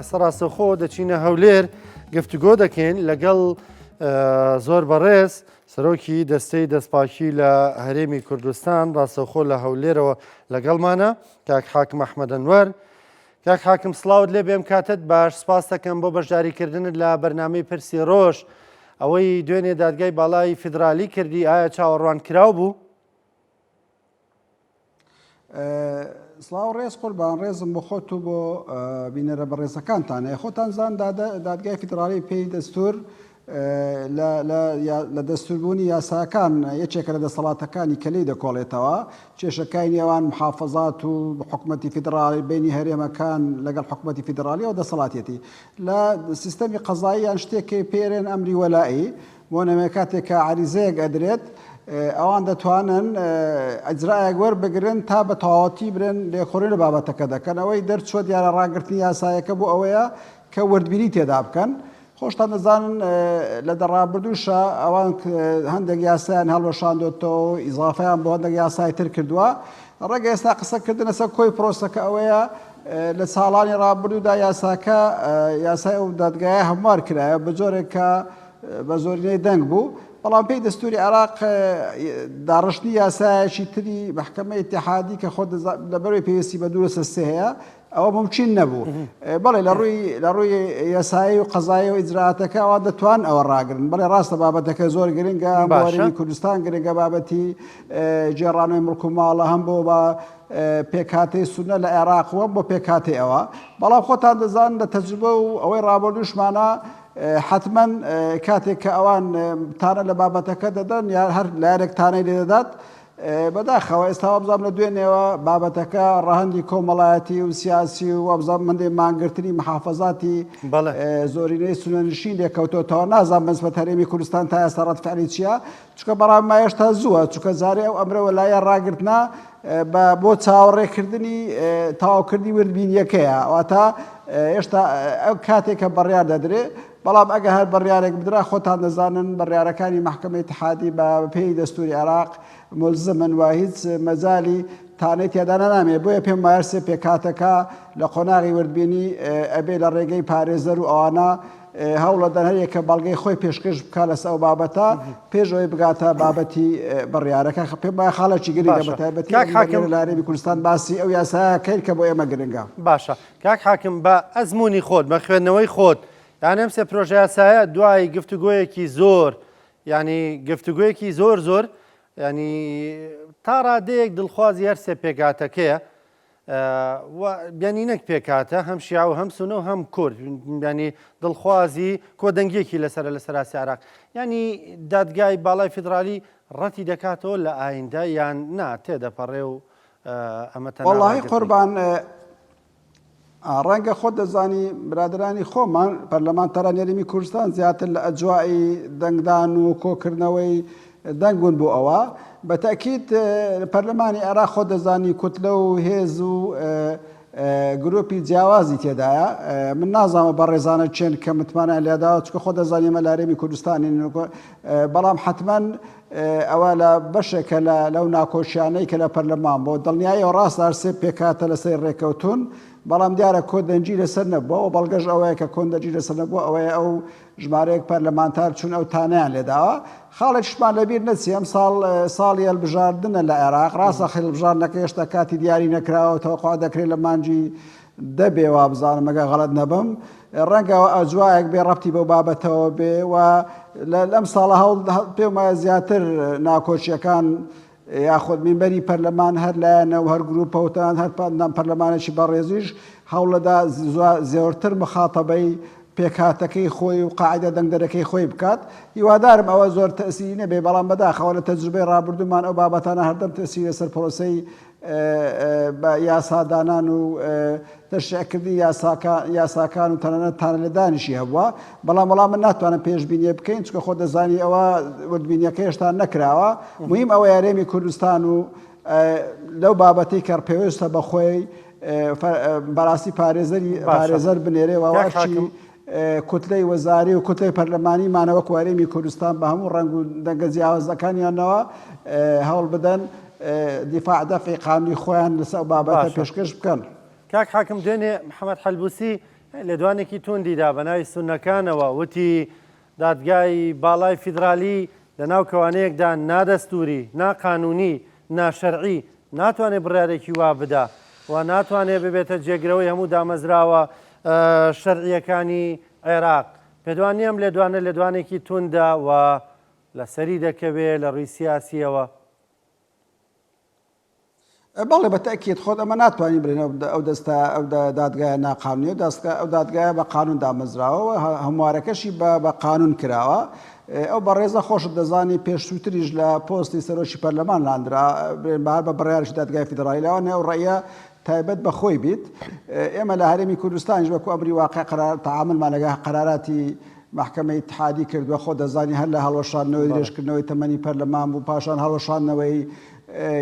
ئێستا ڕاستەوخۆ دەچینە هەولێر گفتوگۆ دەکەین لەگەڵ زۆر بەڕێز سەرۆکی دەستەی دەستپاکی لە هەرێمی کوردستان ڕاستەوخۆ لە هەولێرەوە لەگەڵمانە کاک حاکم ئەحمەد ئەنوەر. کاک حاکم سڵاوت لێ بێم کاتت باش سپاس دەکەم بۆ بەشداریکردنت لە بەرنامەی پرسی ڕۆژ ئەوەی دوێنێ دادگای باڵای فیدرالی کردی ئایا چاوەڕوان کراو بوو؟ سڵاو ڕێز قوربان ڕێزم بۆ خۆت و بۆ بینەرە بەڕێزەکانتان هەیە خۆتان زان دادگای فیدراڵی پێی دەستور لە دەستوربوونی یاساکان یەکێکە لە دەسەڵاتەکانی کە لێی دەکۆڵێتەوە کێشەکای نێوان محافظات و حکومەتی فیدراڵی بینی هەرێمەکان لەگەڵ حکومەتی فیدراڵیەوە دەسەڵاتیەتی لە سیستەمی قەزاییان شتێکی پێرێن ئەمری وەلائی بۆ نمونە کاتێک کە عەریزەیەک ئەدرێت ئەوان دەتوانن ئەجرایەک وەربگرن تا بە تەواوەتی برێن لێکۆڵی لە بابەتەکە دەکەن ئەوەی دەرچووە دیارە ڕاگرتنی یاسایەکە بۆ ئەوەیە کە وردبینی تێدا بکەن خۆشتان دەزانن لە دەڕابردووشە ئەوان هەندێک یاسایان هەڵوەشاندۆتەوە ئیزافیان بۆ هەندێک یاسای تر کردووە ڕێگە ئێستا قسەکردن لەسەر کۆی پرۆسەکە ئەوەیە لە ساڵانی ڕابردوودا یاساکە یاسای ئەو دادگایە هەموار کرایە بە جۆرێک کە بە زۆرینەی دەنگ بوو، بەڵام پێی دەستوری عێراق داڕشتنی یاسایەکی تری مەحکەمەی ئیتیحادی کە خۆت لەبەرەوەی پێویستی بە دوو لەسەر سێ هەیە ئەوە مومکین نەبوو. بەڵێ لە ڕووی لە ڕووی یاسایی و قەزایی و ئیجرائاتەکە ئەوان دەتوان ئەوە ڕاگرن. بەڵێ ڕاستە بابەتەکە زۆر گرنگە، هەم بۆ هەرێمی کوردستان گرنگە بابەتی گێڕانەوەی مڵک و ماڵە، هەم بۆ بە پێکهاتەی سوننە لە عێراق و هەم بۆ پێکهاتەی ئەوە. بەڵام خۆتان دەزانن لە تەجروبە و ئەوەی ڕابردووشمانە حەتمەن کاتێک کە ئەوان تانە لە بابەتەکە دەدەن یا هەر لایەنێک تانەی لێ دەدات بەداخەوە ئێستا وابزانم لە دوێنێوە بابەتەکە ڕەهەندی کۆمەڵایەتی و سیاسی و وابزانم هەندێک مانگرتنی محافەزاتی زۆرینەی سوننەنشین لێکەوتۆتەوە نازانم بەنسبەت هەرێمی کوردستان تا ئێستا ڕەد فعلی چییە چونکە بەڕام ما هێشتا زووە چونکە جارێ ئەو ئەمرە وەلایە ڕاگرتنە بە بۆ چاوەڕێکردنی تەواوکردنی وردبینیەکەیە واتە هێشتا ئەو کاتێک کە بڕیار دەدرێ بەڵام ئەگە هەر بڕیارێک بدرا خۆتان دەزانن بڕیارەکانی مەحکەمەی اتحادی بە پێی دەستوری عێراق ملزمن و هیچ مەجالی تانەی تێدا نامێ بۆیە پێم وایە سێ پێکهاتەکە لە قۆناغی وردبینی ئەبێ لە ڕێگەی پارێزەر و ئەوانە هەوڵەدەن هەریەکە بەڵگەی خۆی پێشکەش بکات لەسەر ئەو بابەتە پێش ئەوەی بگاتە بابەتی بڕیارەکە پێم وایە خاڵێکی گرنگە بە تایبەتی کاک حاکم لە هەرێمی کوردستان باسی ئەو یاسایە کەین کە بۆ ئێمە گرنگە. باشە کاک حاکم بە ئەزموونی خۆت بە خوێندنەوەی خۆت یان ئەم سێ پرۆژە یاسایە دوای گفتوگۆیەکی زۆر یعنی گفتوگۆیەکی زۆر زۆر ینی تا ڕادەیەک دڵخوازی هەر سێ پێکهاتەکەیە و بیانی نەک پێکهاتە هەم شیعە و هەم سونە و هەم کورد بیانی دڵخوازی کۆدەنگیەکی لەسەرە لە سەراسی عراق ینی دادگای باڵای فیدرالی ڕەتی دەکاتەوە لە ئایندە یان نا تێدەپەڕێ و ئەمە تەنها وەڵاهی قوربان ڕەنگە خۆت دەزانی برادەرانی خۆمان پەرلەمانتارانی هەرێمی کوردستان زیاتر لە ئەجوائی دەنگدان و کۆکردنەوەی دەنگ بوون بۆ ئەوە بە تەئکید پەرلەمانی عێراق خۆت دەزانی کوتلە و هێز و گروپی جیاوازی تێدایە من نازانم بەڕێزانە چێن کە متمانەیان لێداوە چونکە خۆت دەزانی ئێمە لە هەرێمی کوردستانین بەڵام حەتمەن ئەوە لە بەشێکە لە لەو ناکۆکیانەی کە لە پەرلەمان بۆ دڵنیایەوە ڕاستە هەر سێ پێکهاتە لەسەری ڕێککەوتوون بەڵام دیارە کۆدەنگی لەسەر نەبووە و بەڵگەش ئەوەیە کە کۆندەنگی لەسەر نەبووە ئەوەیە ئەو ژمارەیەک پەرلەمانتار چوون ئەو تانەیان لێداوە. خاڵێکیشمان لەبیر نەچێ ئەمساڵ ساڵی هەڵبژاردنە لە عێراق، ڕاستە هەڵبژاردنەکە هێشتا کاتی دیاری نەکراوە و تەوەقوع دەکرێت لە مانگی دە بێ وابزانم ئەگەر غەڵەت نەبم، ڕەنگە ئەجوایەک بێ ڕەبتی بەو بابەتەوە بێ و لەم ساڵە هەوڵ پێم وایە زیاتر ناکۆکییەکان یاخود مینبەری پەرلەمان هەر لایەنە و هەر گروپە و تەنانەت هەر ئەندام پەرلەمانێکی بەڕێزیش هەوڵەدا زۆرتر مخاتەبەی پێکهاتەکەی خۆی و قاعیدە دەنگدەرەکەی خۆی بکات. هیوادارم ئەوە زۆر تەئسیری نەبێ، بەڵام بەداخەوە لە تەجروبەی ڕابردوومان ئەو بابەتانە هەردەم تەئسیری لەسەر پرۆسەی بە یاسادانان و تەشریعکردنی یاساکان و تەنانەت تانەلێدانیشی هەبووە، بەڵام وەڵا من ناتوانم پێشبینییە بکەین چونکە خۆت دەزانی ئەوە وردبینییەکە هێشتا نەکراوە، موهیم ئەوەیە هەرێمی کوردستان و لەو بابەتەی کە پێویستە بە خۆی بەڕاستی پارێزەری پارێزەر بنێرێ و ئەرکی کوتلەی وەزاری و کوتلەی پەرلەمانیمانە وەکو هەرێمی کوردستان بە هەموو ڕەنگ و دەنگە جیاوازەکانیانەوە هەوڵ بدەن دیفاع دەفعی قانونی خۆیان لەسەر ئەو بابەتە پێشکەش بکەن. کاک حاکم دوێنێ محەمەد حەلبوسی. لێدوانێکی توندی دا بە ناوی سوننەکانەوە، وتی، دادگای باڵای فیدرالی لەناو کەوانەیەکدا نادەستووری، ناقانوونی، ناشەرعی، ناتوانێت بڕیارێکی وا بدا و ناتوانێت ببێتە جێگرەوەی هەموو دامەزراوە شەرعییەکانی عێراق. پێتوا نییە ئەم لێدوانە لێدوانێکی توندە و لەسەری دەکەوێ لە ڕووی سیاسییەوە؟ بەڵێ بە تەئکید خۆت ئەمە ناتوانین بڵێین ئەو دەستە ئەو دادگایە ناقانونیە دەستگا ئەو دادگایە بە قانون دامەزراوە و هەموارەکەشی بە بە قانون کراوە ئەو بەڕێزە خۆشت دەزانی پێشووتریش لە پۆستی سەرۆکی پەرلەمان لاندرا بڵێن بە هەر بە بڕیارێکی دادگای فیدراڵی لەوانەیە ئەو ڕەئیە تایبەت بە خۆی بیت ئێمە لە هەرێمی کوردستانیش وەکو ئەمری واقع قەرار تەعاملمان لەگەڵ قەراراتی مەحکەمەی ئیتحادی کردووە خۆت دەزانی هەر لە هەڵوەشاندنەوەی درێژکردنەوەی تەمەنی پەرلەمان بوو پاشان هەڵوەشاندنەوەی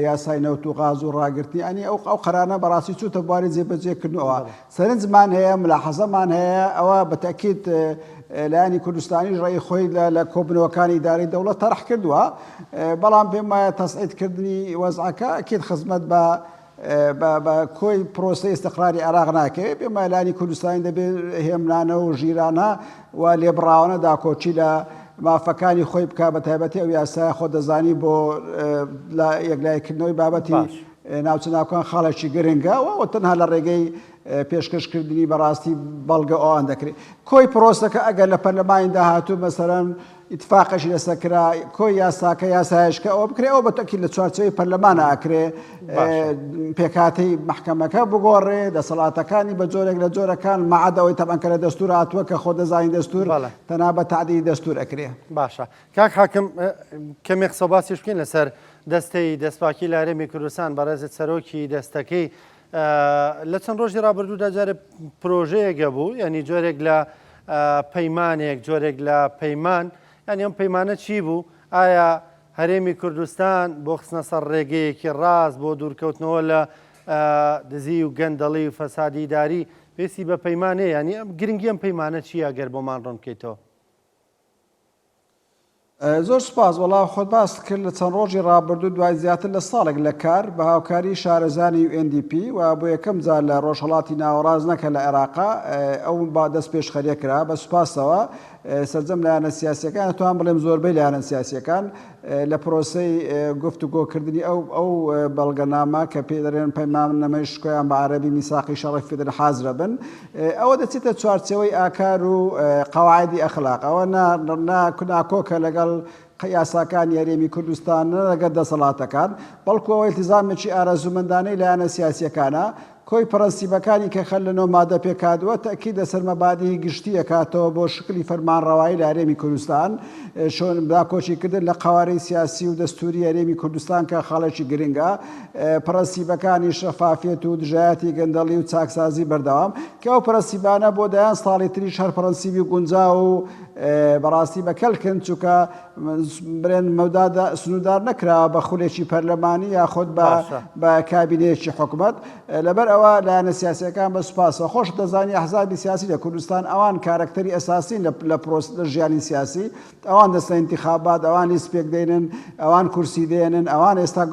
یاسای نەوت و غاز و ڕاگرتنی ئەنی ئەو ئەو قەرانە بەڕاستی چووتە بواری جێبەجێکردنەوە سەرنجمان هەیە ملاحەزەمان هەیە ئەوە بە تەئکید لایەنی کوردستانیش ڕێی خۆی لە کۆبنەوەکانی ئیدارەی دەوڵەت تەرح کردووە بەڵام پێم وایە تەسعیدکردنی وەزعەکە ئەکید خزمەت بە بە کۆی پرۆسەی ئیستقراری عێراق ناکەوێت، پێم وایە لایەنی کوردستانی دەبێت هێمنانە و ژیرانە و لێبڕاوانە داکۆکی لە مافەکانی خۆی بکات، بە تایبەتی ئەو یاسایە خۆت دەزانی بۆ یەکلاییکردنەوەی بابەتی ناوچە ناوکان خاڵێکی گرنگە و تەنها لە ڕێگەی پێشکەشکردنی بەڕاستی بەڵگە ئەوان دەکرێت. کۆی پرۆسەکە ئەگەر لە پەرلەمانی داهاتوو مەسەلەن ئیتفاقێکی لەسەر کرا کۆی یاساکە یاسایشکە ئەوە بکرێ ئەوە بە تەئکید لە چوارچێوەی پەرلەمانە ئەکرێ پێکهاتەی مەحکەمەکە بگۆڕێ دەسەڵاتەکانی بە جۆرێک لە جۆرەکان مەعەد ئەوەی تەبعەن کە لە دەستور هاتووە کە خۆ دەزانی دەستور تەنها بە تەعدیلی دەستور ئەکرێ. باشە کاک حاکم کەمێک قسە باسیش بکەین لەسەر دەستەی دەستپاکی لە هەرێمی کوردستان بەڕێزت سەرۆکی دەستەکەی لە چەند ڕۆژی ڕابردوودا جارێ پرۆژەیەک هەبوو یعنی جۆرێک لە پەیمانێک جۆرێک لە پەیمان یعنی ئەم پەیمانە چی بوو ئایا هەرێمی کوردستان بۆ خستنە سەر ڕێگەیەکی ڕاست بۆ دوورکەوتنەوە لە دزی و گەندەڵی و فەسادی ئیداری پێویستی بە پەیمانەیە یعنی گرنگی ئەم پەیمانە چییە گەر بۆمان ڕوون بکەیتەوە؟ زۆر سوپاس، وەڵا خۆت باست کرد لە چەند ڕۆژی ڕابردوو دوای زیاتر لە ساڵێک لە کار بە هاوکاری شارەزانی UNDP و بۆ یەکەم جار لە ڕۆژهەڵاتی ناوەڕاست نەک هەر لە عێراقا ئەو دەستپێشخەریە کرا بە سوپاسەوە سەرجەم لایەنە سیاسیەکان ئەتوانم بڵێم زۆربەی لایەنە سیاسیەکان لە پرۆسەی گفتوگۆکردنی ئەو ئەو بەڵگەنامە کە پێی دەڵێن پەیماننامەی شکۆیان بە عەرەبی میساقی شەڕەف فیدر حازرە بن ئەوە دەچێتە چوارچێوەی ئاکار و قەواعدی ئەخلاق ئەوە نا ناکۆکە لەگەڵ یاساکانی هەرێمی کوردستان نە لەگەڵ دەسەڵاتەکان بەڵکو ئەوە ئیلتیزامێکی ئارەزوومەندانەی لایەنە سیاسیەکانە کۆی پرەنسیبەکانی کە خەل لە نۆ مادە پێکهاتووە تەئکید لەسەر مەبادیی گشتی ئەکاتەوە بۆ شکلی فەرمانڕەوایی لە هەرێمی کوردستان، چۆن داکۆکی کردن لە قەوارەی سیاسی و دەستووری هەرێمی کوردستان کە خاڵێکی گرنگە، پرەنسیبەکانی شەفافیەت و دژایەتی گەندەڵی و چاکسازی بەردەوام، کە ئەو پرەنسیبانە بۆ دەیان ساڵی تریش هەر پرەنسیبی گونجاو و بەڕاستی بەکەلکن، چونکە برێن مەودا سنووردار نەکراوە بە خولێکی پەرلەمانی یاخود بە بە کابینەیەکی حکومەت لەبەر ئەوە لایەنە سیاسیەکان بە سوپاسەوە خۆشت دەزانی ئەحزابی سیاسی لە کوردستان ئەوان کارەکتەری ئەساسین لە پرۆس لە ژیانی سیاسی ئەوان دەستە ئینتیخابات ئەوان لیست پێک دێنن ئەوان کورسی دێنن ئەوان ئێستا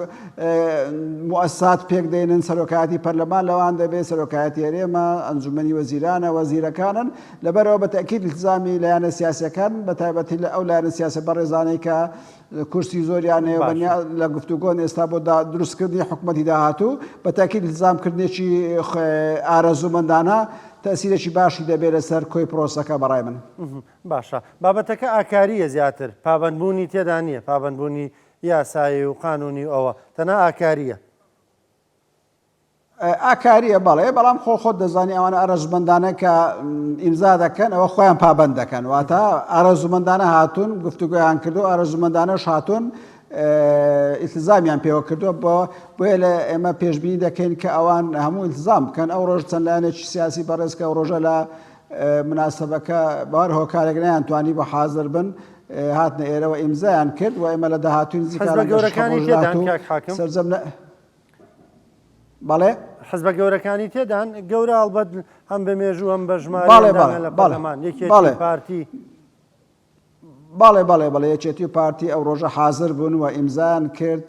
موئەسسات پێک دێنن سەرۆکایەتی پەرلەمان لەوان دەبێت سەرۆکایەتی هەرێمە ئەنجومەنی وەزیرانە وەزیرەکانن لەبەرئەوە بە تەئکید ئیلتزامی لایەنە سیاسیەکان بە تایبەتی لە ئەو لایەنە سیاسە بەڕێزانەی کە کورسی زۆریان هەیە بە لە گفتوگۆن ئێستا بۆ دروستکردنی حکومەتی داهاتوو بە تاکید التزام کردنێکی ئارەزوومەندانە تەسیرێکی باشی دەبێت لەسەر کۆی پرۆسەکە بەڕای من. باشە بابەتەکە ئاکارییە زیاتر پابەندبوونی تێدا نییە پابەندبوونی یاسایی و قانونی و ئەوە تەنها ئاکارییە. ئاکاریە بەڵێ بەڵام خۆ خۆت دەزانی ئەوانە ئارەزومەندانە کە ئیمزا دەکەن ئەوە خۆیان پابند دەکەن واتە ئارەزومەندانە هاتوون گفتوگۆیان کردو ئارەزومەندانەش هاتوون ئیلتزامیان پێوە کردووە بۆ بۆیە لە ئێمە پێشبینی دەکەین کە ئەوان هەموو ئیلتزام بکەن ئەو ڕۆژ چەند لایەنێکی سیاسی بەڕێز کە ئەو ڕۆژە لە مناسبەکە بەهەر هۆکارێک نەیانتوانی بۆ حاضر بن هاتنە ئێرەوە ئیمزایان کرد و ئێمە لە داهاتووی نزیکە گەورەکانی سەرجەم لە بەڵێ. حزبە گەورەکانی تێدان، گەورە هەڵبەت هەم بە مێژوو هەم بە ژمارە بەڵێ بەڵێ لە پەرلەمان، یەکێتی، پارتی. بەڵێ بەڵێ بەڵێ یەکێتی و پارتی ئەو ڕۆژە حازر بوون و ئیمزایان کرد.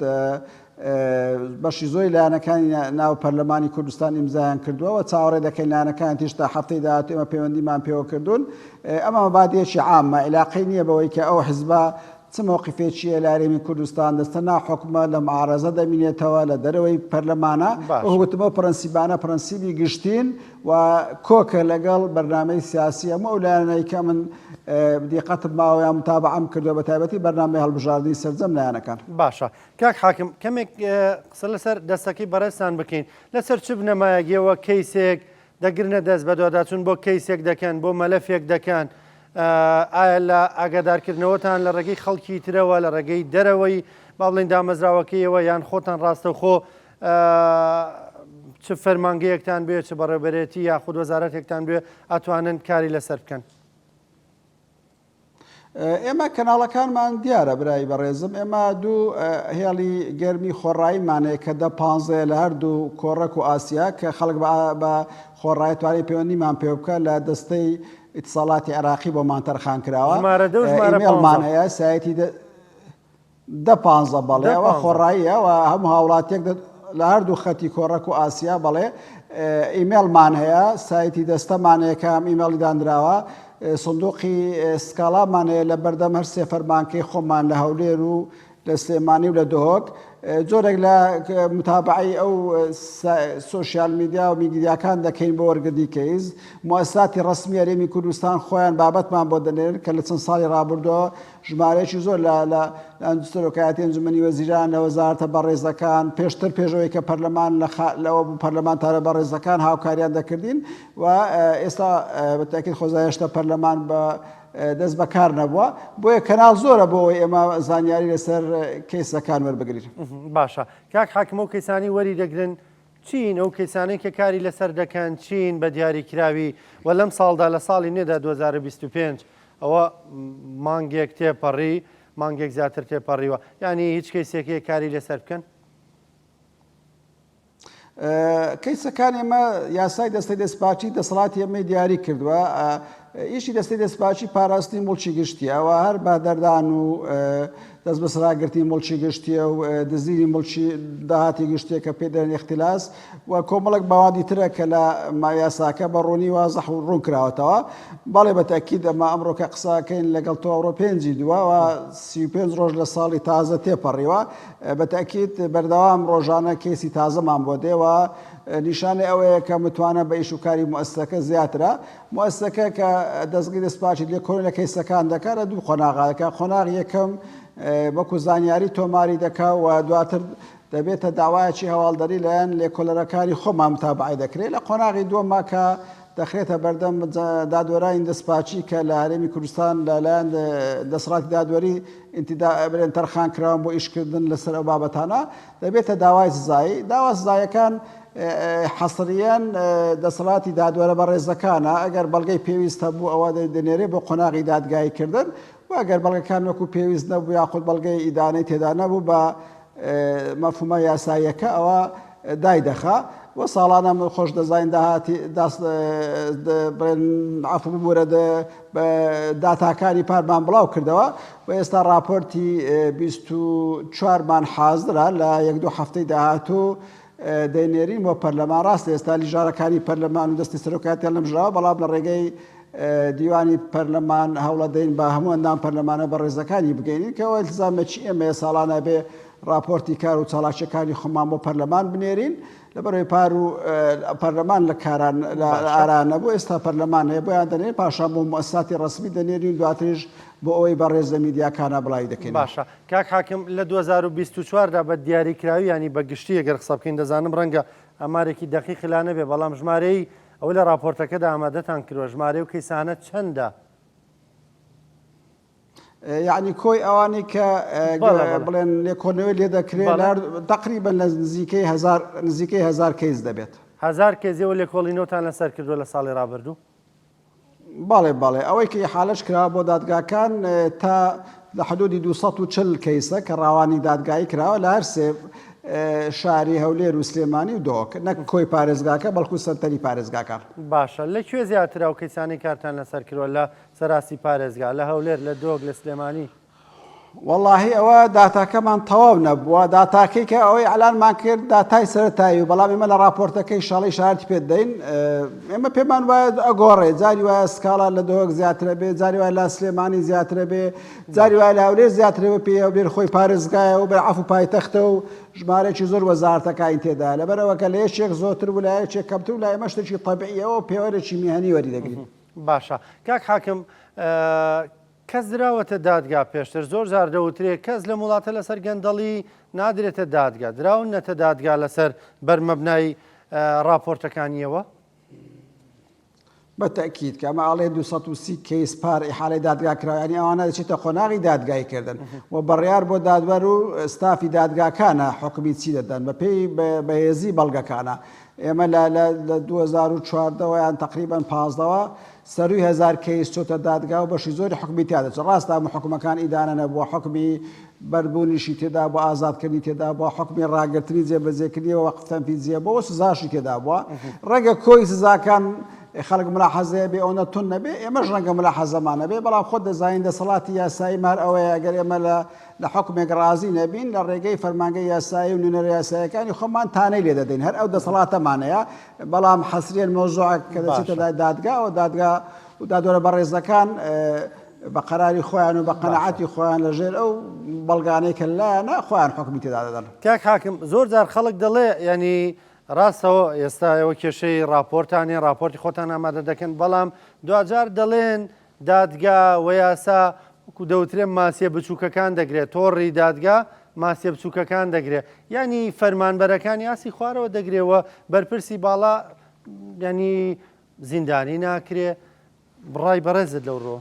بەشی زۆری لایەنەکانی ناو پەرلەمانی کوردستان ئیمزایان کردووە و چاوەڕێ دەکەین لایەنەکان تیش تا هەفتەی داهاتوو ئێمە پەیوەندیمان پێوە کردوون. ئەمە مەبادیەکی عامە، عیلاقەی نییە بەوەی کە ئەو حزبە چ مەوقفێکیە لە هەرێمی کوردستان، دەستە ناو حکومە، لە معارەزە دەمینێتەوە، لە دەرەوەی پەرلەمانە. وەکو گوتم ئەو پرەنسیبانە پرەنسیبی گشتین و کۆکە لەگەڵ بەرنامەی سیاسی هەموو ئەو لایەنانەی کە من دیقەتم ماوە یان متابەعەم کردووە، بەتایبەتی بەرنامەی هەڵبژاردنی سەرجەم لایەنەکان. باشە کاک حاکم کەمێک قسە لەسەر دەستەکەی بەڕێزتان بکەین، لەسەر چ بنەمایەک ئێوە کەیسێک دەگرنە دەست، بەدواداچوون بۆ کەیسێک دەکەن، بۆ مەلەفێک دەکەن، ئایا لە ئاگادارکردنەوەتان لە ڕێگەی خەڵکی ترەوە، لە ڕێگەی دەرەوەی با بڵێین دامەزراوەکەیەوە یان خۆتان ڕاستەوخۆ چ فەرمانگەیەکتان بێ، چ بەڕێوەبەرێتی یاخود وەزارەتێکتان بێ ئەتوانن کاری لەسەر بکەن؟ ئێمە کەناڵەکانمان دیارە برای بەڕێزم ئێمە دوو هێڵی گەرمی خۆڕاییمان هەیە کە دە پانزەیە لە هەردوو کۆڕەک و ئاسیا کە خەڵک بە خۆڕایی توانای پەیوەندیمان پێ بکە لە دەستەی ئیتساڵاتی عێراقی بۆمان تەرخان کراوە ژمارە دە و ژمارە ئیمێڵمان هەیە سایتی دە پانزە بەڵێ ئەوە خۆڕاییە و هەموو هاوڵاتیەک لە هەردوو خەتی کۆڕەک و ئاسیا بەڵێ ئیمێڵمان هەیە سایتی دەستەمان هەیە کە ئەم ئیمێڵی دانراوە سندوقی سکاڵامان هەیە لە بەردەم هەر سێ فەرمانکەی خۆمان لە هەولێر و لە سلێمانی و لە دهۆک جۆرێک لە متابعی ئەو سۆشیال میدیا و میدیاکان دەکەین بۆ وەرگرتنی کەیس موسساتی ڕسمی هەرێمی کوردستان خۆیان بابەتمان بۆ دەنێرن کە لە چەند ساڵی ڕابردووە ژمارەیەکی زۆر لە لە سەرۆکایەتی ئەنجومەنی وەزیران لە وەزارەتە بەڕێزەکان پێشتر پێشەوەی کە پەرلەمان لە لەوە بوو پەرلەمانتارە بەڕێزەکان هاوکاریان دەکردین و ئێستا بە تاکید خۆزا هێشتا پەرلەمان بە دەست بەکار نەبووە بۆیە کەناڵ زۆرە بۆ ئەوەی ئێمە زانیاری لەسەر کەیسەکان وەربگرین. باشە کاک حاکم ئەو کەیسانەی وەری دەگرن چین؟ ئەو کەیسانەی کە کاری لەسەر دەکەن چین بە دیاریکراوی و لەم ساڵدا لە ساڵی نوێدا 2025 ئەوە مانگێک تێپەڕی مانگێک زیاتر تێپەڕیوە یعنی هیچ کەیسێک هەیە کاری لەسەر بکەن؟ کەیسەکان ئێمە یاسای دەستەی دەستپاکی دەسەڵاتی ئێمەی دیاری کردووە ئیشی دەستەی دەستپاکی پاراستنی موڵکی گشتیە ئەوە هەر بەهدەردان و دەست بەسەراگرتنی موڵکی گشتیە و دزینی موڵکی داهاتی گشتیە کە پێی دەڵێن اختلاس و کۆمەڵێک باوادی ترە کە لە یاساکە بە ڕوونی وازح و ڕوون کراوەتەوە. بەڵێ بە تەئکید ئەمە ئەمڕۆ کە قسەکەین لەگەڵ تۆ ئەوڕۆ پێنجی دووە و 35 ڕۆژ لە ساڵی تازە تێپەڕیوە بە تەئکید بەردەوام ڕۆژانە کەیسی تازەمان بۆ دێ و نیشانەی ئەوەیە کە متوانە بە ئیش و کاری موئەسسەکە زیاترە. موئەسسەکە کە دەستگەی دەستپاکی لێکۆڵینەوە لە کەیسەکان دەکات لە دوو قۆناغا دەکات، قۆناغی یەکەم وەکو زانیاری تۆماری دەکا و دواتر دەبێتە داوایەکی هەواڵدەری لایەن لێکۆلەرەکانی خۆمان متابعەی دەکرێت، لە قۆناغی دووەما کە دەخرێتە بەردەم دادوەرانی دەستپاکی کە لە هەرێمی کوردستان لەلایەن دەسەڵاتی دادوەری ئینتیدا بڵێن تەرخان کراون بۆ ئیشکردن لەسەر ئەو بابەتانە دەبێتە داوای سزایی، داوا سزایەکان حەسریەن دەسەڵاتی دادوەرە بەڕێزەکانە، ئەگەر بەڵگەی پێویست هەبوو ئەوە دەنێرێ بۆ قۆناغی دادگاییکردن و ئەگەر بەڵگەکان وەکو پێویست نەبوو یاخود بەڵگەی ئیدانەی تێدا نەبوو بە مەفهومە یاساییەکە ئەوە دایدەخا و ساڵانە من خۆش دەزانین داهاتی بڵێن عەفو ببورە داتاکانی پارمان بڵاو کردەوە و ئێستا ڕاپۆرتی 24 مان حازرە لە یەک دوو هەفتەی داهاتوو دەینێرین بۆ پەرلەمان ڕاستە ئێستا لیژارەکانی پەرلەمان و دەستی سەرۆکایەتیان لەمژراوە بەڵام لە ڕێگەی دیوانی پەرلەمان هەوڵەدەین بە هەموو ئەندام پەرلەمانە بەڕێزەکانی بگەینین کە ئەوە ئیلتزامێکی ئێمەیە ساڵانە بێ ڕاپۆرتی کار و چالاکیەکانی خۆمان بۆ پەرلەمان بنێرین لەبەرەوەی پار و پەرلەمان لە کاران لە ئارا نەبوو ئێستا پەرلەمان هەیە بۆیان دەنێرین پاشان بۆ موئەسساتی ڕەسمی دەنێرین دواتریش بۆ ئەوەی بەڕێز لە میدیاکانا بڵاوی دەکەینەوە. باشە کاک حاکم لە 2024 دا بە دیاریکراوی یانی بە گشتی ئەگەر قسە بکەین دەزانم ڕەنگە ئامارێکی دەقیقی لا نەبێ بەڵام ژمارەی ئەوەی لە ڕاپۆرتەکەدا ئامادەتان کردوە ژمارەی ئەو کەیسانە چەندە؟ یعنی کۆی ئەوانەی کە بڵێن لێکۆڵینەوەی لێ دەکرێت تقریبا لە نزیکەی هزار نزیکەی هزار کەیس دەبێت. هزار کەیس ئێوە لێکۆڵینەوەتان لەسەر کردوە لە ساڵی ڕابردوو؟ بەڵێ بەڵێ ئەوەی کە ئیحالەش کراوە بۆ دادگاکان تا لە حدودی 240 کەیسە کە ڕاوانی دادگایی کراوە لە هەر سێ شاری هەولێر و سلێمانی و دهۆک نەک کۆی پارێزگاکە بەڵکو سەنتەری پارێزگاکان. باشە لە کوێ زیاترە ئەو کەیسانەی کارتان لەسەر کردوە لە سەراسی پارێزگا لە هەولێر لە دهۆک لە سلێمانی؟ وەڵاهی ئەوە داتاکەمان تەواو نەبووە، داتاکەی کە ئەوەی ئەلانمان کرد داتای سەرەتایی و بەڵام ئێمە لە ڕاپۆرتەکەی شاڵی شارەتی پێ دەین ئێمە پێمان وایە ئەگۆڕێ جاری وایە سکاڵا لە دهۆک زیاترە بێ جاری وایە لە سلێمانی زیاترە بێ جاری وایە لە هەولێر زیاترە بێ پێی هەولێر خۆی پارێزگایە و بەرعەف و پایتەختە و ژمارەیەکی زۆر وەزارەتەکانی تێدایە لەبەرئەوە کە لە یەکێک زۆرتر و لە یەکێک کەمتر و لای ئێمە شتێکی تەبیعیە و پێوەرێکی میهەنی وەری دەگرین. باشە کاک حاکم کەس دراوەتە دادگا پێشتر زۆر جار دەوترێ کەس لەم وڵاتە لەسەر گەندەڵی نادرێتە دادگا دراونەتە دادگا لەسەر بەرمەبنای ڕاپۆرتەکانیەوە؟ بە تەئکید کە ئەمە ئەڵێ 230 کەیس پار ئیحالەی دادگا کراوە یانی ئەوانە دەچێتە قۆناغی دادگایی کردن و بڕیار بۆ دادوەر و ستافی دادگاکانە حوکمی چی دەدەن بە پێی بەهێزی بەڵگەکانە ئێمە لە لە 2014 یان تقریبا 15ەوە سەروی هەزار کەیس چۆتە دادگا و بەشی زۆری حوکمی تیا دەچێت ڕاستە هەموو حوکمەکان ئیدانە نەبووە حوکمی بەربوونیشی تێدا بووە ئازادکردنی تێدا بووە حوکمی ڕاگرتنی جێبەجێکردنی وەقف تەنفیزیە بۆ سزاشی تێدا بووە ڕەنگە کۆی سزاکان خەڵک ملاحەزەیە بێ ئەوەندە توند نەبێ ئێمەش ڕەنگە ملاحەزەمان نەبێ بەڵام خۆت دەزانین دەسەڵاتی یاسایی مار ئەوەیە ئەگەر ئێمە لە لە حوکمێک ڕازی نەبین لە ڕێگەی فەرمانگەی یاسایی و نوێنەرە یاساییەکانی خۆمان تانەی لێ دەدەین هەر ئەو دەسەڵاتەمان هەیە بەڵام حەسریەن مەوزوعەک کە دەچێتە لای دادگا و دادگا و دادوەرە بەڕێزەکان بە قەراری خۆیان و بە قەناعەتی خۆیان لە ژێر ئەو بەڵگانەی کە لایانە خۆیان حوکمی تێدا دەدەن. کاک حاکم زۆر جار خەڵک دەڵێ یانی ڕاستەوە ئێستا ئێوە کێشەی ڕاپۆرتان هەیە ڕاپۆرتی خۆتان ئامادە دەکەن بەڵام دواجار دەڵێن دادگا و یاسا وەکو دەوترێ ماسیە بچووکەکان دەگرێت تۆڕی دادگا ماسیە بچووکەکان دەگرێت یانی فەرمانبەرەکانی ئاسی خوارەوە دەگرێ و بەرپرسی باڵا ینی زیندانی ناکرێ ڕای بەڕێزت لەو ڕۆ.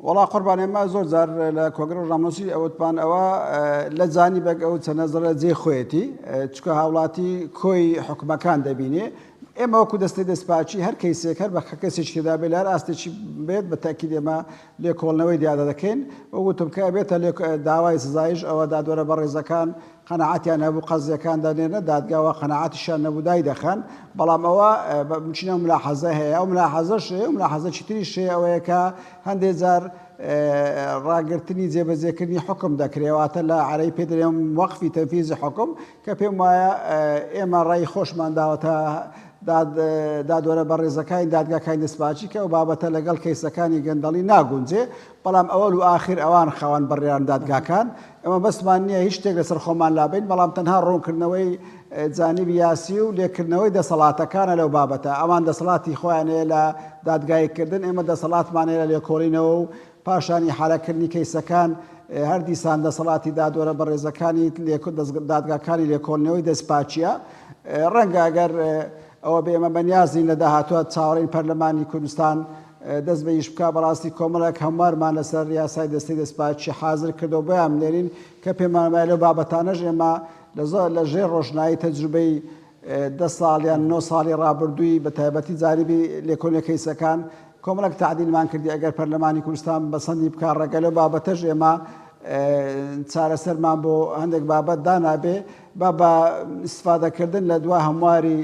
وەڵا قوربان ئێمە زۆر جار لە کۆنگرە ڕۆژنامەنووسی ئەوتمان ئەوە لە جانی بەگ ئەو چەند نەزەرە جێی خۆیەتی چکە هاوڵاتی کۆی حکومەکان دەبینێ ئێمە وەکو دەستەی دەستپاکی هەر کەیسێک هەر بە کەسێکی تێدا بێت لە هەر ئاستێکی بێت بە تەئکید ئێمە لێکۆڵنەوەی دیادە دەکەین وەک وتم کە ئەبێتە داوای سزایش ئەوە دادوەرە بەڕێزەکان قەناعەتیان هەبوو قەزیەکان دەنێرنە دادگاوە قەناعەتیشیان نەبوو دایدەخەن بەڵام ئەوە بچینە ملاحەزە هەیە ئەو ملاحەزەش هەیە و ملاحەزەکی تریش هەیە ئەوەیە کە هەندێک جار ڕاگرتنی جێبەجێکردنی حکم دەکرێت واتە لە عەرەی پێ دەرێم وەقفی تەنفیزی حکم کە پێم وایە ئێمە ڕای خۆشمان داوەتە دادوەرە بەڕێزەکانی دادگاکانی دەستپاکی کە ئەو بابەتە لەگەڵ کەیسەکانی گەندەڵی ناگونجێ بەڵام ئەوەل و ئاخر ئەوان خاوەن بڕیارن دادگاکان، ئێمە مەبەستمان نییە هیچ شتێک لەسەر خۆمان لابەین، بەڵام تەنها ڕوونکردنەوەی جانیبی یاسی و لێککردنەوەی دەسەڵاتەکانە لەو بابەتە، ئەوان دەسەڵاتی خۆیان هەیە لە دادگاییکردن، ئێمە دەسەڵاتمان هەیە لە لێکۆڵینەوە و پاشان ئیحالەکردنی کەیسەکان، هەر دیسان دەسەڵاتی دادوەرە بەڕێزەکانی دادگاکانی لێکۆڵینەوەی دەستپاکییە، ڕەنگە ئەگەر ئەوە بێ ئێمە بەنیازین لە داهاتووە چاوەڕێین پەرلەمانی کوردستان دەست بە ئیش بکا، بەڕاستی کۆمەڵێک هەموارمان لەسەر یاسای دەستەی دەستپاکی حازر کردەوە بۆیان بنێرین کە پێمان وایە لەو بابەتانەش ئێمە لە ژێر ڕۆشنایی تەجروبەی دە ساڵ یان نۆ ساڵی ڕابردووی بە تایبەتی جانبی لێکۆڵینە کەیسەکان کۆمەڵێک تەعدیلمان کردی ئەگەر پەرلەمانی کوردستان بەسەندی بکا ڕێگە لەو بابەتەش ئێمە چارەسەرمان بۆ هەندێک بابەت دانابێ با بە ئیسفادەکردن لە دوا هەمواری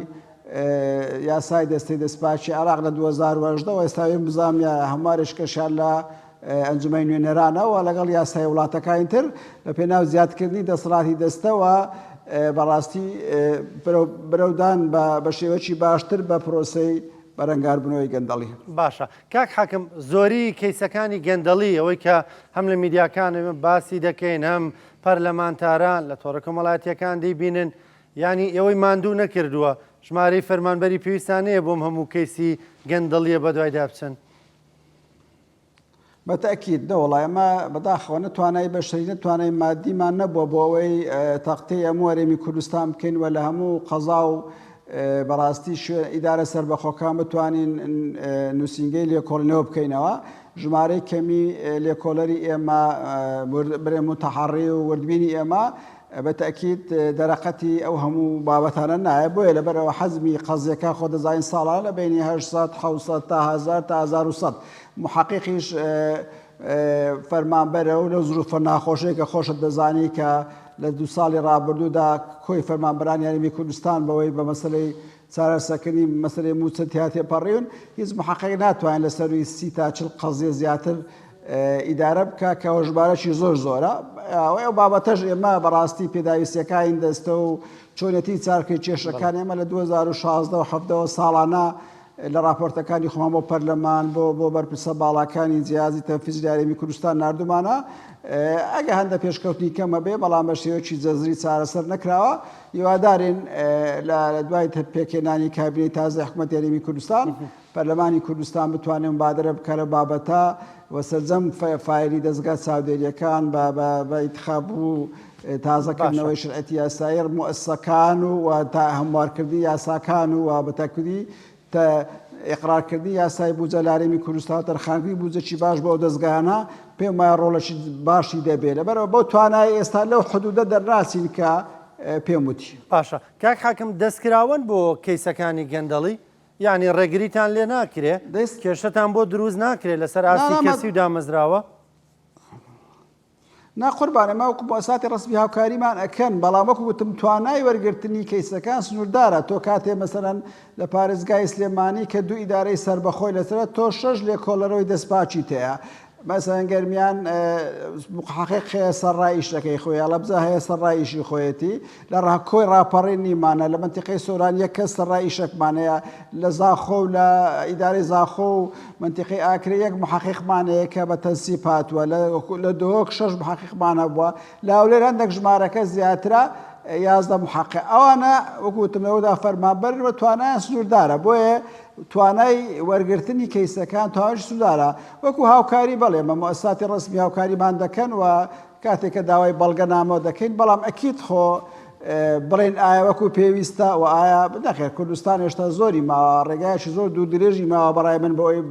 یاسای دەستەی دەستپاکی عێراق لە 2018 وە ئێستا ویم بزانم یا هەموارێکەشیان لە ئەنجومەنی نوێنەرانە و لەگەڵ یاسای وڵاتەکانی تر لە پێناو زیادکردنی دەسەڵاتی دەستەوە بەڕاستی برەودان بە شێوەکی باشتر بە پرۆسەی بەرەنگاربوونەوەی گەندەڵی. باشە کاک حاکم زۆری کەیسەکانی گەندەڵی ئەوەی کە هەم لە میدیاکان باسی دەکەین هەم پەرلەمانتاران لە تۆڕە کۆمەڵایەتیەکان دەیبینن یانی ئێوەی ماندوو نەکردووە ژمارەی فەرمانبەری پێویستان نەیە بۆم هەموو کەیسی گەندەڵیە بەدوایدا بچن؟ بە تەئکید نەوەڵا ئێمە بەداخەوە نە توانای بەشەری نە توانای مادیمان نەبووە بۆ ئەوەی تەغتیەی هەموو هەرێمی کوردستان بکەین و لە هەموو قەزا و بەڕاستی شوێن ئیدارە سەربەخۆکان بتوانین نووسینگەی لێکۆڵینەوە بکەینەوە ژمارەی کەمی لێکۆڵەری ئێمە برێ متحەڕی و وردبینی ئێمە بە تەئکید دەرەقەتی ئەو هەموو بابەتانە نایە، بۆیە لەبەرئەوە حەجمی قەزیەکە خۆ دەزانین ساڵانە لە بەینی 800، 700 تا هەزار تا 1100 موحەقیقیش فەرمانبەرە و لەو زروفە ناخۆشەی کە خۆشت دەزانی کە لە دوو ساڵی ڕابردوودا کۆی فەرمانبەرانی هەرێمی کوردستان بەوەی بە مەسەلەی چارەسەکردنی مەسەلەی مووچە تیا تێپەڕیون هیچ موحەقیق ناتوانێت لە سەرووی 30 تا 40 قەزیە زیاتر. ئیدارە بکا کە ژمارەشی زۆر زۆرە. ئەو بابەتەش ئێمە بەڕاستی پێداویستیەکانی دەستە و چۆنێتی چارکەی کێشەکان ئێمە لە 2016 و 17 ساڵانە لە راپۆرتەکانی خۆمان بۆ پەرلەمان بۆ بۆ بەرپرسە باڵاکانی جیازی تەنفیزی هەرێمی کوردستان ناردومانە ئەگە هەندە پێشکەوتنی کەمە بێ بەڵام بە شێوەیەکی جەزری چارەسەر نەکراوە هیوادارین لە دوای پێکهێنانی کابینەی تازەی حکومەتی هەرێمی کوردستان پەرلەمانی کوردستان بتوانێت مبادرە بکات لەو بابەتە و سەرجەم فایلی دەزگا چاودێریەکان بە بە ئینتخاب و تازەکردنەوەی شەرعیەتی یاسایی موئەسسەکان و تا هەموارکردنی یاساکان و بە تەکوری ئیقرارکردنی یاسای بودجە لە هەرێمی کوردستان و تەرخانکردنی بودجەکی باش بۆ ئەو دەزگایانە پێم وایە ڕۆڵێکی باشی دەبێت لەبەرئەوە بەو توانای ئێستا لەو حدودە دەرناچین کە پێم وتی. باشە کاک حاکم دەستکراوەن بۆ کەیسەکانی گەندەڵی؟ یەعنی ڕێگریتان لێ ناکرێ؟ کێشەتان بۆ دروست ناکرێ لەسەر ئاستی کەسی و دامەزراوە؟ نا قوربان ئێمە وەکو موئەسساتی ڕەسمی هاوکاریمان ئەکەن بەڵام وەکو وتم توانای وەرگرتنی کەیسەکان سنووردارە تۆ کاتێ مەسەلەن لە پارێزگای سلێمانی کە دوو ئیدارەی سەربەخۆی لەسەرە تۆ شەش لێکۆڵەرەوەی دەستپاکیت هەیە مەسەلەن گەرمیان محقق هەیە سەرڕای ئیشەکەی خۆی هەڵەبجە هەیە سەرڕای ئیشی خۆیەتی لە ڕاکۆی ڕاپەڕین نیمانە لە مەنتیقەی سۆران یەک کەس سەرڕای ئیشەکمان هەیە لە زاخۆ و لە ئیدارەی زاخۆ و مەنتیقەی ئاکرێ یەک محەقیقمان هەیە کە بە تەنسیب هاتووە لە دهۆک شەش محەقیقمان هەبووە لە هەولێر هەندێک ژمارەکە زیاترە 11 محەقیق ئەوانە وەکو وتم لەوەدا فەرمانبەرن و توانایان سنووردارە بۆیە توانای وەرگرتنی کەیسەکان توانایش سنووردارە وەکو هاوکاری بەڵێ مە موئەسساتی ڕەسمی هاوکاریمان دەکەن و کاتێک کە داوای بەڵگەنامە دەکەین بەڵام ئەکید خۆ بڵێن ئایا وەکو پێویستە و ئایا نەخێر کوردستان هێشتا زۆری ماوە ڕێگایەکی زۆر دوور درێژی ماوە بەڕای من بۆ ئەوەی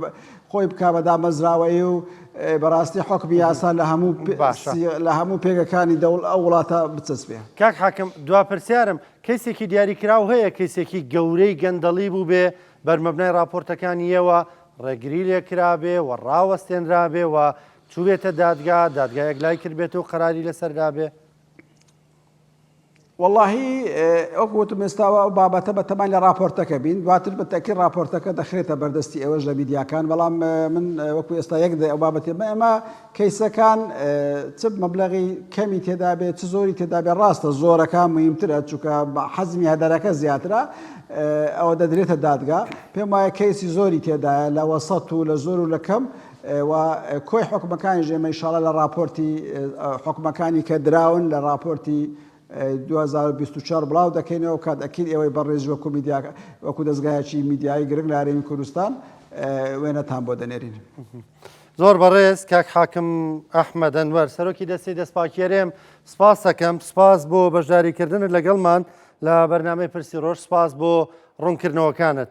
خۆی بکا بە دامەزراوەیی و بەڕاستی حوکمی یاسا لە هەموو باشە. لە هەموو پێگەکانی دەوڵ ئەو وڵاتە بچەسپێ. کاک حاکم دوا پرسیارم کەیسێکی دیاریکراو هەیە کەیسێکی گەورەی گەندەڵی بووبێ بەرمەبنای ڕاپۆرتەکانی ئێوە ڕێگری لێکرابێ و ڕاوەستێنرابێ و چووبێتە دادگا، دادگا یەکلای کردبێتەوە و قەراری لەسەر دابێ؟ وەڵاهی وەکو وتم ئێستا ئەو بابەتە بە تەمای لە ڕاپۆرتەکە بین دواتر بە تەئکید ڕاپۆرتەکە دەخرێتە بەردەستی ئێوەش لە میدیاکان بەڵام من وەکو ئێستا یەک ئەو بابەتێ ئێمە کەیسەکان چ مەبلەغی کەمی تێدا بێت چ زۆری تێدا بێت ڕاستە زۆرەکان مهمترە چونکە حەزمی هەدەرەکە زیاترە ئەوە دەدرێتە دادگا پێم وایە کەیسی زۆری تێدایە لە وەسەت و لە زۆر و لە کەم و کۆی حوکمەکانیش ئێمە ئیشاڵا لە ڕاپۆرتی حوکمەکانی کە دراون لە ڕاپۆرتی 2024 بڵاو دەکەینەوە کات ئەکید ئێوەی بەڕێز وەکو میدیا وەکو دەزگایەکی میدیایی گرنگ لە هەرێمی کوردستان وێنەتان بۆ دەنێرین. زۆر بەڕێز کاک حاکم ئەحمەد ئەنوەر سەرۆکی دەستەی دەستپاکی هەرێم سپاسەکەم سپاس بۆ بەشداریکردنت لەگەڵمان لە بەرنامەی پرسی ڕۆژ سپاس بۆ ڕوونکردنەوەکانت.